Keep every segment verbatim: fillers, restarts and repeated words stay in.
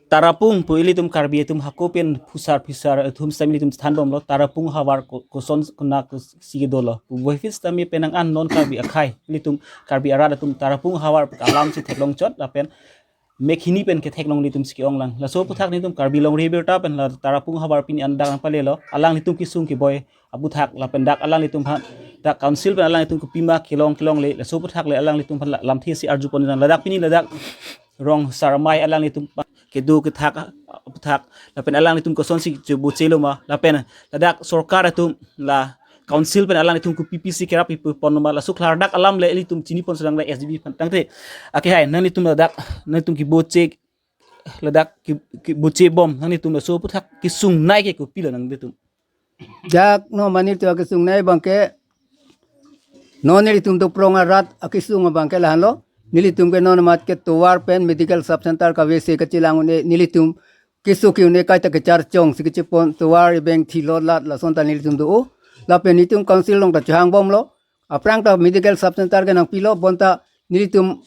Tarapung pu ilitum Karbi atum hako pen phusar phusar atum sitame ilitum thanbomlo, Tarapung havar ko-, koson kona kosi dolo. Pu bohefit sitame penang an non Karbi akhei, ilitum Karbi arat atum Tarapung havar alam si theklong chot lapen mekhini pen ketheklong ilitum si ke-ong lang. Laso aphuthak nelitum Karbi Longri Abirta pen la Tarapung havar pini an dak nangpalelo. Alanglitum kesung keboi aphuthak lapen dak alanglitum aphan dak council pen alanglitum kopima kelong kelongle. Laso aphuthak le alanglitum aphan la-, lamthe si arjupon lang. Ladak pini ladak rong asar amei alanglitum aphan kedo kethak aphuthak lapen alanglitum kosonsi chebochelo ma lapen ladak sorkar atum la council pen alanglitum kopi pisi kerap pi pon ma, laso klardak alam le ilitum chinipon selang la S D B aphan. Tangte akehai nanglitum ladak nanglitum keboche ladak ke, kebochebom nanglitum laso aphuthak kesungnei ke kopilo nanglitum? Dak non mane nelitum akesungnei abangke, non nelitum Doprong arat akesung abangke lahenlo. Nelitum ke non amat ke tovar pen medical sub center kave si kachelang un-e, nelitum keso ke-un-e kaita kecharchong si kechepon tovar ebeng thilot lat lason ta nelitum do-o. Lapen nelitum council along ta chohangbomlo. Aphrang ta medical sub center ke nangpilo, bonta nelitum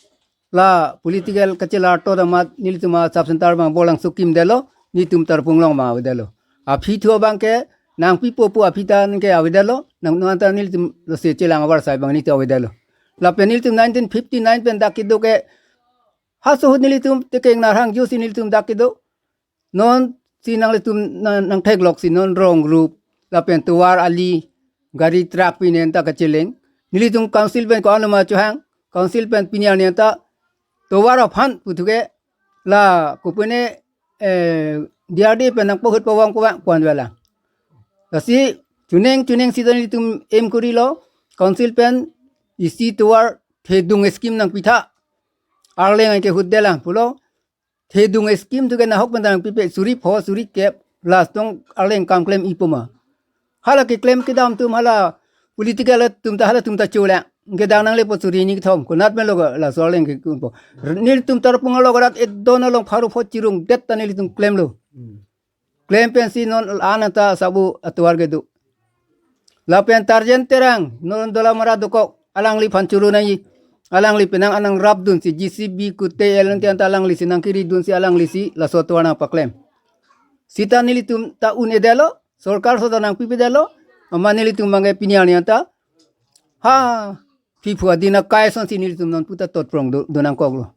la political kachelar to damat nelitum a sub center abang Bolangso akimdelo, nelitum Tarapung along abang avedetlo. Aphi thu abangke nangpipo pu aphi ta anke avedetlo, nang non ta nelitum lasi chelang avarsai abang nelitum avedetlo. Lapen nelitum nineteen fifty-nine pen dak kedo ke, haso ahut nelitum tekeng narhang jo si nelitum dak kedo. Non si nanglitum na-, nangtheklok si non rong rup lapen tovar ali gari truck pine anta kacheleng. Nelitum council pen ko-an lo ma chohang, council pen pini arni anta tovar aphan pu thu ke la kopine, eh, D R D pen nangpahut pavang pavang ko-an vela. Lasi chuning chuning si nelitum aim korilo, council pen isi tovar thedung scheme nangpitha. Arleng anke hutdelang pulo. Thedung scheme thu ke nahok pen nangpipe suri pho suri kep, last tong arleng kam klem-i pu ma. Hala keklem kedam atum hala political atum ta halatum ta cholang. Kedang nanglepo suri hini kethom, konat melo ga laso arleng ke kumpo. Nelitum Tarapung along arat edon along pharo pho chirungdet ta nelitum klemlo. Klem pensi non an anta sabu atovar kedo. Lapen Tarjen Terang, non Dolamara dokok, alangliphan churu nangji. Alangli penang anang rapdunsi, J C B kute elente anta alanglisi nangkiridunsi, alanglisi laso atovar nangpaklem. Sita nelitum ta un-edetlo, sorkar so ta nangpipedetlo, amat nelitum abangke pini arni anta ha, phiphu adin akai asonsi nelitum non puta totprong do, do nangkoklo.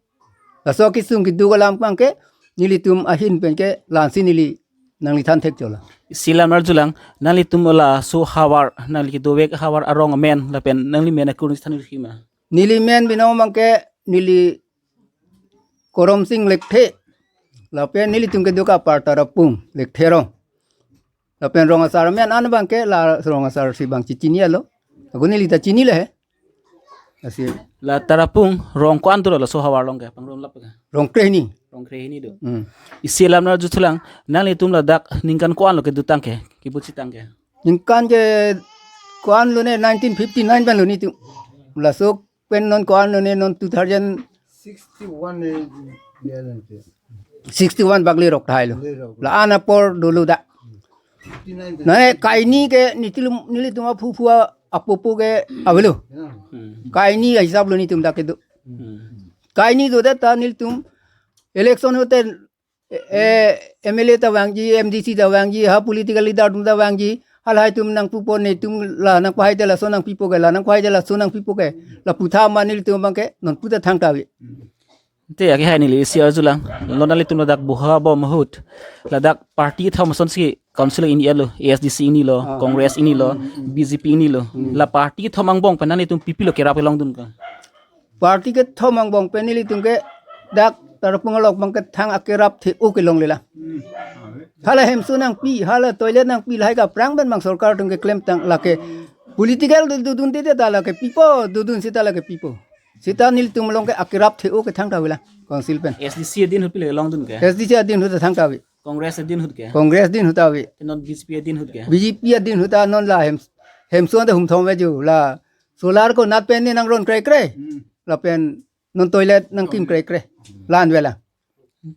Laso kesung keduk alam abangke nelitum ahin pen ke la-ansi neli nangli than thekchotlo. Isi alam arjulang, nanglitum laso havar, nangli kedovek havar arong amen, lapen nangli men akur nangthan thekji ma? Neli men binong abangke neli Koromsing Lekthe, lapen nelitum kedo ke apar Tarapung Lekthe rong. Lapen rong asar amen an abangke la rong asar si abang chichinilo. Ako neli ta chinilo he. Lasi la Tarapung rong ko-an dolo laso havar along ke, pangrum lap ke? Rong krehini. Rong krehini do. Hmm. Isi alam arjuthulang, nanglitum ladak ningkan ko-an lo kedotang ke, kebochitang ke? Ningkan ke ko-an lo ne, nineteen fifty-nine pen lo nelitum. Laso pen non ko-an lo ne, non two thousand sixty-one ne, ya, nanti. Sixty-one bak lerok tahai lo. Lerok. La-an apor dolo dak. Fifty-nine. Nane kaini ke nelitum, nelitum aphu phu apopo ke avelo. Ya. Hmm. Kaini hisab lo nelitum dak kedo. Hmm. Kaini dodet ta nelitum election ahut te, eh, M L A ta vangji, M D C ta vangji, ha political leader atum ta vangji, halahai atum nangpupo, netum la nangpahai te laso nangpipo ke, la nangpahai te laso nangpipo ke, lapu tha ma nelitum abangke non puta thangta ave. Te akehai neli isi arjulang, non nanglitum ladak bohabom ahut, ladak party kethom asonsi council ini-etlo, A S D C inilo, ah, Congress inilo, B J P inilo. Hmm. La party kethom angbong pen nanglitum pi pilo kerap kelongdun ke? Party kethom angbong pen nelitum ke dak Tarapung along abangke thang akerap the-o kelongle lang. Hala hemso nangpi, hala toilet nangpi, lahai ke aphrang pen abang sorkar atum keklemtang, lake political do-, dodun te ta lake pipo, dodun sita lake pipo. Sita nelitum along ke akerap the-o ke thangta ave lang, council pen. S D C adin ahut pilo kelongdun ke? S D C adin ahut thangta ave. Congress adin ahut ke? Congress adin ahut ave. Te non B J P adin ahut ke? B J P adin ahut ta non la hem, hemso anta humthom ave jo, la solar konat pen ne nangron krekre. Hmm. Lapen non toilet nangkim krekre. La-an ave lang.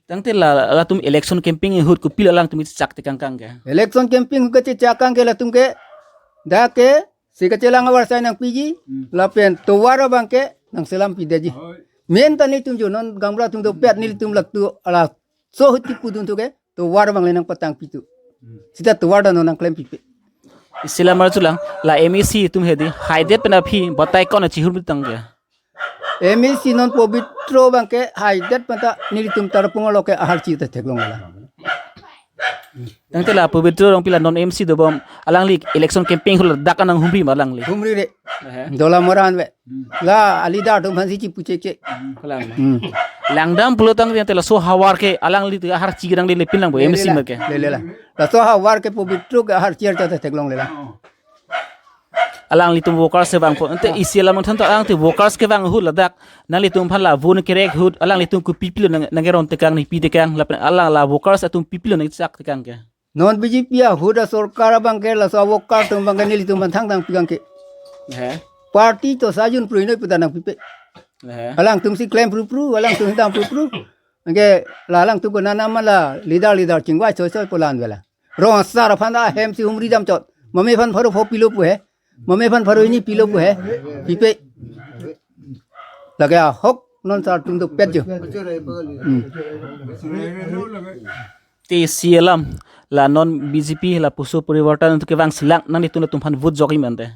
Tangte la, latum election campaign ahut kopilo alangtum kechak tekangkang ke? Election campaign ahut kechak kang ke latum ke dak ke si kachelang avarsai nangpiji, hmm, lapen tovar abangke nangselam pidetji. Hoi. Men ta nelitum jo non gaonbura atum dopet nelitum latum ala So ahut kipudun thu ke tovar abang le nangpatang pitu. Sita tovar ta non nangklem pipe. Isi alam arjulang, la M A C atum hedi haidet pen aphi batai ko-an chihum tangte? M A C non Pobitro abang ke haidet pen ta nelitum Tarapung along ke aharchi ta theklongle lang. Tangte la Pobitro Rongpi la non M C dobom, alangli election campaign hula dak anang humri ma alangli? Humri re. Ehe. Dola moran ve. Hmm. La a-leader atum aphansi chipu chekche. Hmm, kalang ma. Hmm. Langdam pulo tangte laso havar ke alangli tu aharchi kedang le lepin lang bo, Lele M C la. Mat ke. Lele la. Laso havar ke Pobitro ke aharchi arta theklongle lang. Alanglitum workers kevang po. Ante isi alam than ta alangtum workers kevang ahut ladak nanglitum aphan la vote kerek ahut alanglitum kopi pilo nang, nangkeron tekang, nangpi tekang, lapen alang la workers atum pi pilo nangchak tekang ke? Non B J P ahut asorkar abang ke laso worker atum abang ke nelitum aphan thangtang pikang ke. Ehe. Party to sajun prui noi puta nangpipe. Ehe. Alangtum si klem pru pru, alangtum si dam pru pru. Anke la alangtum konat nama la leader leader chingvai choi choi pu la-an ve la. Rong asar aphan ta ahem si humri dam chot. Mame aphan pharo pho pilo pu he. Mame aphan pharo hini pilo pu he. Pipe. Lake ahok non sar atum dopet jo. Hmm. Te isi alam, la non B J P lapuson porivartan atum kevangsi lang, nanglitum latum aphan vote jokji ma ante?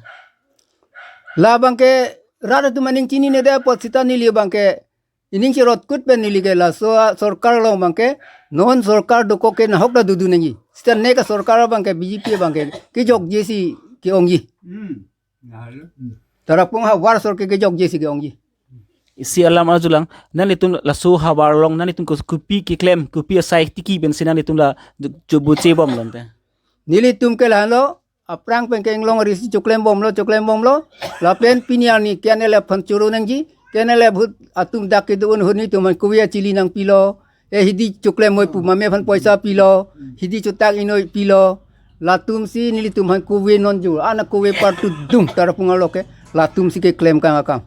La abang ke rat atum aning chinine det apot sita neli abang ke ining chirot kut pen neli ke laso asorkar along abang ke non sorkar dokok ke nahok ta dodun nangji. Sita next asorkar abang ke B J P abang ke kejokje si ke-ongji. Hmm. Tarapung havar asor ke kejokje si ke-ongji. Isi alam arjulang, nanglitum laso havar along nanglitum ko-, kopi keklem, kopi asai tiki pensi nanglitum la jo-, jobu chebomlo ante? Nelitum ke lahenlo, aphrang pen ke inglong ari si choklem bomlo, choklem bomlo. Lapen pini arni K N L F aphan choro nangji, K N L F ahut atum dak kedo-an ahut nelitum aphan kove achili nangpilo, e hidi choklem moi pu mame aphan poisa pilo, hidi chotak inoi pilo. Latum si nelitum aphan kove non jo, ana kove partu dung Tarapung along ke, latum si keklem kang akam.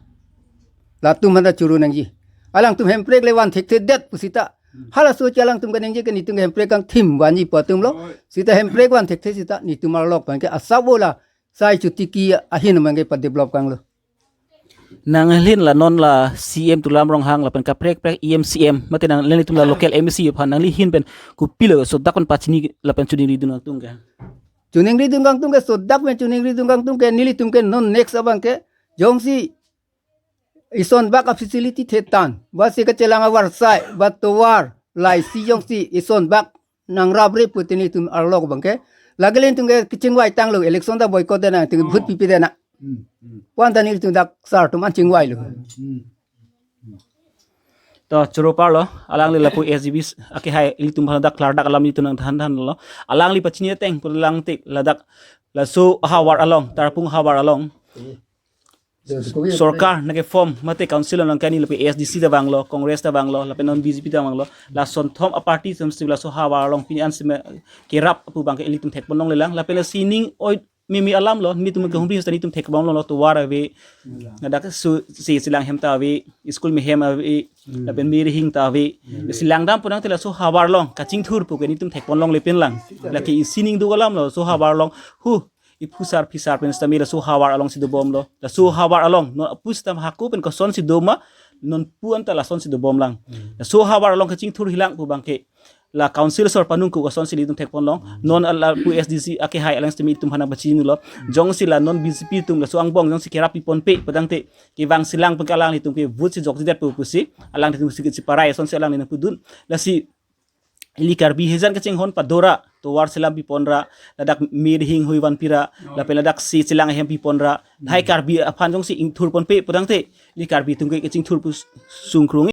Latum aphan ta choro nangji. Alangtum hemprek le van thekthe det pu sita. Halaso achi alangtum kaningje ke nelitum hemprek kangthim vanji pu atumlo. Sita hemprek van thekthe sita nelitum arlok abang ke asap ola sai chotiki ahin abang ke padevelop kanglo. Nanglin la non la C M Tuliram Ronghang lapen kaprek prek E M C M, mate nang, nanglitum la local M A C aphan nangli ahin pen kopilo sodak pen pachini lapen choningri dun kangtung ke? Choningri dun kangtung ke, sodak pen choningri dun kangtung ke, nelitum ke non next abang ke jongsi isonbak a-facility thetan, ba si kachelang avarsai, ba tovar, la isi jongsi isonbak nangrapre pu te nelitum arlok abang ke, lake nelitum ke kachingvai tanglo, election ta boycott det nang, te vote pipe det nang. Hmm, hmm. Pu anta nelitum dak sar atum an chingvailo. Hmm. To choro parlo, alangli lapu S D B akehai ilitum aphan dak klardak alam nelitum nangthan thanlo. Alangli pachini ateng pu lang tik ladak laso havar along, Tarapung havar along sorkar nangke-form mate council along kani lapu A S D C ta vanglo, Congress ta vanglo, lapen non B J P ta vanglo, la sonthom a-party atum si laso havar along pini an sime kerap pu abang ke ilitum thekponlongle lang, lapen la sining oi mimi alamlo, nelitum ke humri sita nelitum thekponlonglo, tovar ave, ladak su si chelang ahem ta ave, school me hem ave, lapen me rihing ta ave, si langdam pu nangte laso havar along kachingthur pu ke nelitum thekponlongle pin lang, lake isi ning duk alamlo, laso havar along hu iphusar phisar pen sitame laso havar along si dobomlo. Laso havar along non pusitame hako pen kosonsi doma, non pu anta lasonsi dobom lang. Hmm. Laso havar along kachingthurji lang pu abang ke la council asor panung ko kosonsi ilitum thekponlong. Hmm. Non lapu S D C akehai alang sitame itum aphan nangpachinilo. Hmm. Jongsi la non B J P atum laso angbong jongsi kerap piponpe pu tangte kevangsi lang pen ke alanglitum ke vote si jokjedet pu pusi alanglitum si kechiparai asonsi alanglitum pudun. Lasi ili Karbi hejan kachinghon padora, tovar chelang piponra, ladak me rihing hui vanpira, lapen ladak si chelang ahem piponra, hai Karbi aphan jongsi ingthurponpe pu tangte ili Karbi atum ke kachingthur pu sungkrung.